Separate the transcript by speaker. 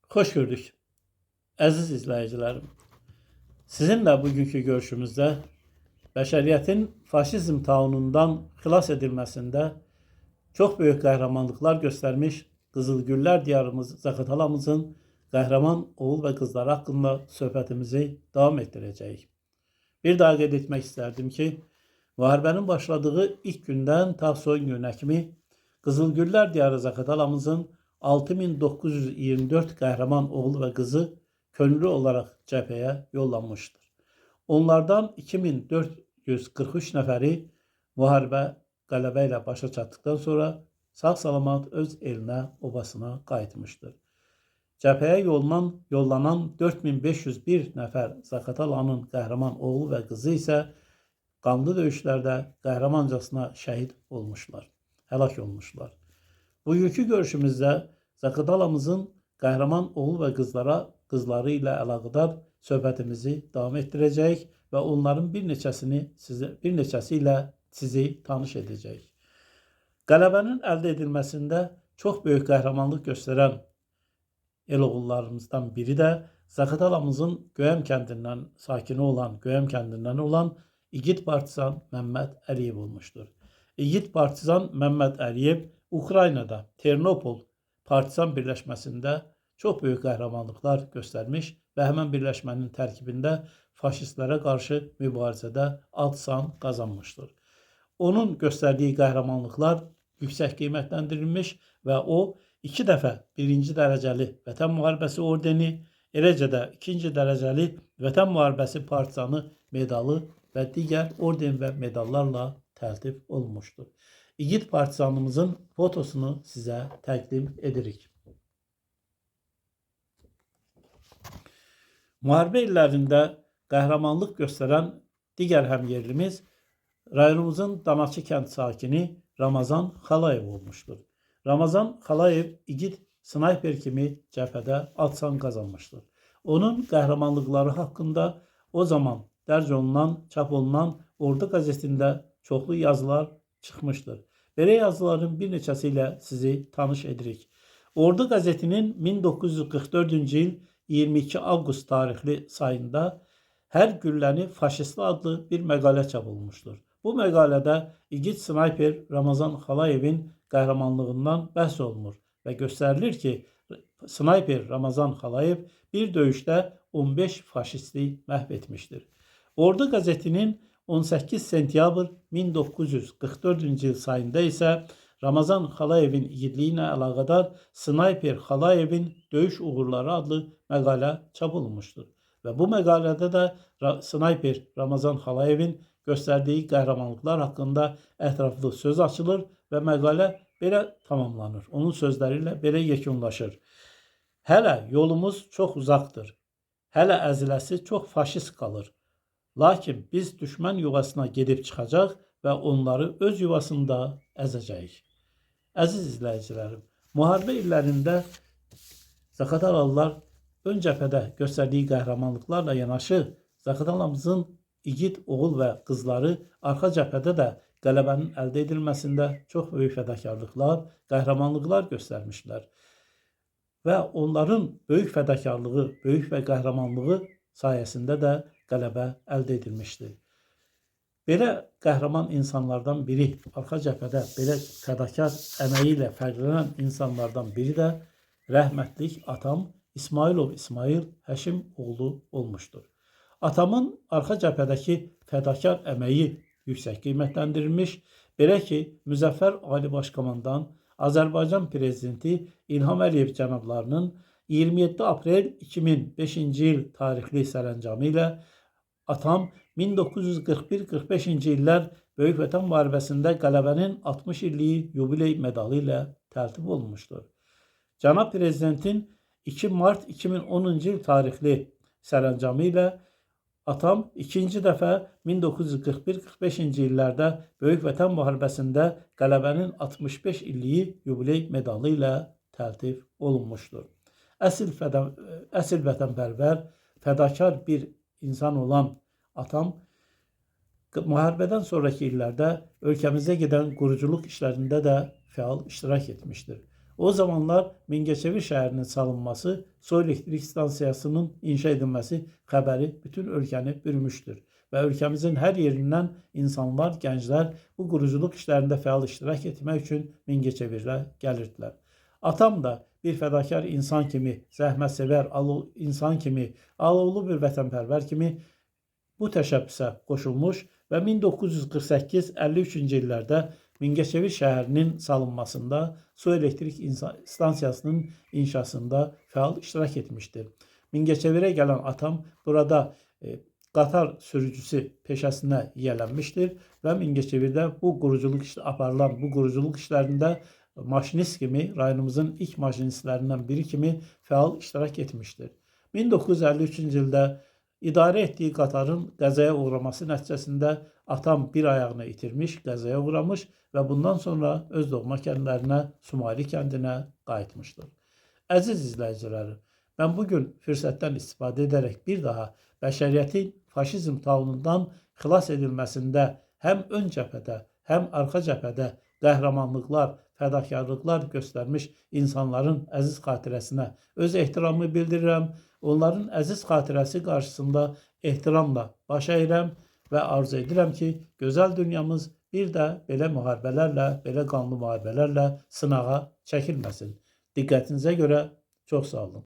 Speaker 1: Xoş gördük. Əziz izləyicilərim. Sizinlə bugünkü görüşümüzdə bəşəriyyətin faşizm taunundan xilas edilməsində çox böyük qəhrəmanlıqlar göstərmiş Qızılgüller diyarımız Zaqatalamızın qəhrəman oğul və qızları haqqında söhbətimizi davam etdirəcəyik. Bir daha qeyd etmək istərdim ki, müharibənin başladığı ilk gündən ta son günə kimi Qızılgüller diyarı Zaqatalamızın 6924 qəhrəman oğul və qızı könüllü olaraq cəbhəyə yollanmışdır. Onlardan 2443 nəfəri müharibə qələbə ilə başa çatdıqdan sonra sağ-salamat öz elinə, obasına qayıtmışdır. Cəbhəyə yollanan 4501 nəfər Zaqatalanın qəhrəman oğlu və qızı isə qanlı döyüşlərdə qəhrəmancasına şəhid olmuşlar, həlak olmuşlar. Bugünkü görüşümüzdə Zaqatalamızın qəhrəman oğul və qızları ilə əlaqədar söhbətimizi davam etdirəcəyik və onların bir neçəsi ilə sizi tanış edəcəyik. Qələbənin əldə edilməsində çox böyük qəhrəmanlıq göstərən el oğullarımızdan biri də Zaqatalamızın Göyəm kəndindən sakini olan, Göyəm kəndindən olan igid partizan Məmməd Əliyev olmuşdur. İgid partizan Məmməd Əliyev Ukraynada Ternopol Partizan Birləşməsində çox böyük qəhrəmanlıqlar göstərmiş və həmən birləşmənin tərkibində faşistlərə qarşı mübarizədə ad-san qazanmışdır. Onun göstərdiyi qəhrəmanlıqlar yüksək qiymətləndirilmiş və o 2 dəfə 1-ci dərəcəli Vətən Müharibəsi ordeni, eləcə də 2-ci dərəcəli Vətən Müharibəsi partizanı medalı və digər orden və medallarla təltif olunmuşdur. İgid partizanımızın fotosunu sizə təqdim edirik. Müharibə illərində qəhrəmanlıq göstərən digər həmyerlimiz rayonumuzun Danaçı kənd sakini Ramazan Xalayev olmuşdur. Ramazan Xalayev igid snayper kimi cəbhədə ad-san qazanmışdır. Onun qəhrəmanlıqları haqqında o zaman dərc olunan, çap olunan Ordu qəzetində çoxlu yazılar çıxmışdır. Belə yazıların bir neçəsi ilə sizi tanış edirik. Ordu qəzetinin 1944-cü il 22 avqust tarixli sayında Hər Gülləni Faşistli adlı bir məqalə çap olunmuşdur. Bu məqalədə igid snayper Ramazan Xalayevin qəhrəmanlığından bəhs olunur və göstərilir ki, snayper Ramazan Xalayev bir döyüşdə 15 faşisti məhv etmişdir. Ordu qəzetinin 18 sentyabr 1944-cü il sayında isə Ramazan Xalayevin igidliyi ilə əlaqədar Snayper Xalayevin döyüş uğurları adlı məqalə çap olunmuşdur. Və bu məqalədə də snayper Ramazan Xalayevin göstərdiyi qəhrəmanlıqlar haqqında ətraflı söz açılır və məqalə belə tamamlanır. Onun sözləri ilə belə yekunlaşır. Hələ yolumuz çox uzaqdır. Hələ əziləsi çox faşist qalır. Lakin biz düşmən yuvasına gedib çıxacaq və onları öz yuvasında əzəcəyik. Əziz izləyicilərim, müharibə illərində Zaqatalalılar ön cəbhədə göstərdiyi qəhrəmanlıqlarla yanaşı Zaqatalamızın igid oğul və qızları arxa cəbhədə də qələbənin əldə edilməsində çox böyük fədakarlıqlar, qəhrəmanlıqlar göstərmişlər. Və onların böyük fədakarlığı, böyük və qəhrəmanlığı sayəsində də qələbə əldə edilmişdir. Belə qəhrəman insanlardan biri, arxa cəbhədə belə fədakar əməyi ilə fərqlənən insanlardan biri də rəhmətlik atam İsmayılov İsmayıl Həşim oğlu olmuşdur. Atamın arxa cəbhədəki fədakar əməyi yüksək qiymətləndirilmiş, belə ki, Müzəffər Ali Baş Komandan Azərbaycan Prezidenti İlham Əliyev cənablarının 27 aprel 2005-ci il tarixli sərəncamı ilə atam 1941-45-ci illər Böyük Vətən Müharibəsində qələbənin 60 illiyi yubiley medalı ilə təltif olunmuşdur. Cənab Prezidentin 2 mart 2010-cu il tarixli sərəncamı ilə atam ikinci dəfə 1941-45-ci illərdə Böyük Vətən Müharibəsində qələbənin 65 illiyi yubiley medalı ilə təltif olunmuşdur. Əsl vətənpərvər, fədakar bir insan olan atam müharibədən sonraki illərdə ölkəmizdə gedən quruculuq işlərində də fəal iştirak etmişdir. O zamanlar Mingəçevir şəhərinin salınması, su elektrik stansiyasının inşa edilməsi xəbəri bütün ölkəni bürümüşdür və ölkəmizin hər yerindən insanlar, gənclər bu quruculuq işlərində fəal iştirak etmək üçün Mingəçevirə gəlirdilər. Atam da bir fədakar insan kimi, zəhmətsevər insan kimi, alovlu bir vətənpərvər kimi bu təşəbbüsə qoşulmuş və 1948-53-cü illərdə Mingəçevir şəhərinin salınmasında, su elektrik stansiyasının inşasında fəal iştirak etmişdir. Mingəçevirə gələn atam burada qatar sürücüsü peşəsinə yiyələnmişdir və Mingəçevirdə bu quruculuq işi aparılan bu quruculuq işlərində maşinist kimi, rayonumuzun ilk maşinistlərindən biri kimi fəal iştirak etmişdir. 1953-cü ildə idarə etdiyi qatarın qəzaya uğraması nəticəsində atam bir ayağını itirmiş, qəzaya uğramış və bundan sonra öz doğma kəndlərinə, Sumaylı kəndinə qayıtmışdır. Əziz izləyicilərim, mən bu gün fürsətdən istifadə edərək bir daha bəşəriyyətin faşizm taunundan xilas edilməsində həm ön cəbhədə, həm arxa cəbhədə qəhrəmanlıqlar, fədakarlıqlar göstərmiş insanların əziz xatirəsinə öz ehtiramımı bildirirəm. Onların əziz xatirəsi qarşısında ehtiramla baş əyirəm və arzu edirəm ki, gözəl dünyamız bir də belə müharibələrlə, belə qanlı müharibələrlə sınağa çəkilməsin. Diqqətinizə görə çox sağ olun.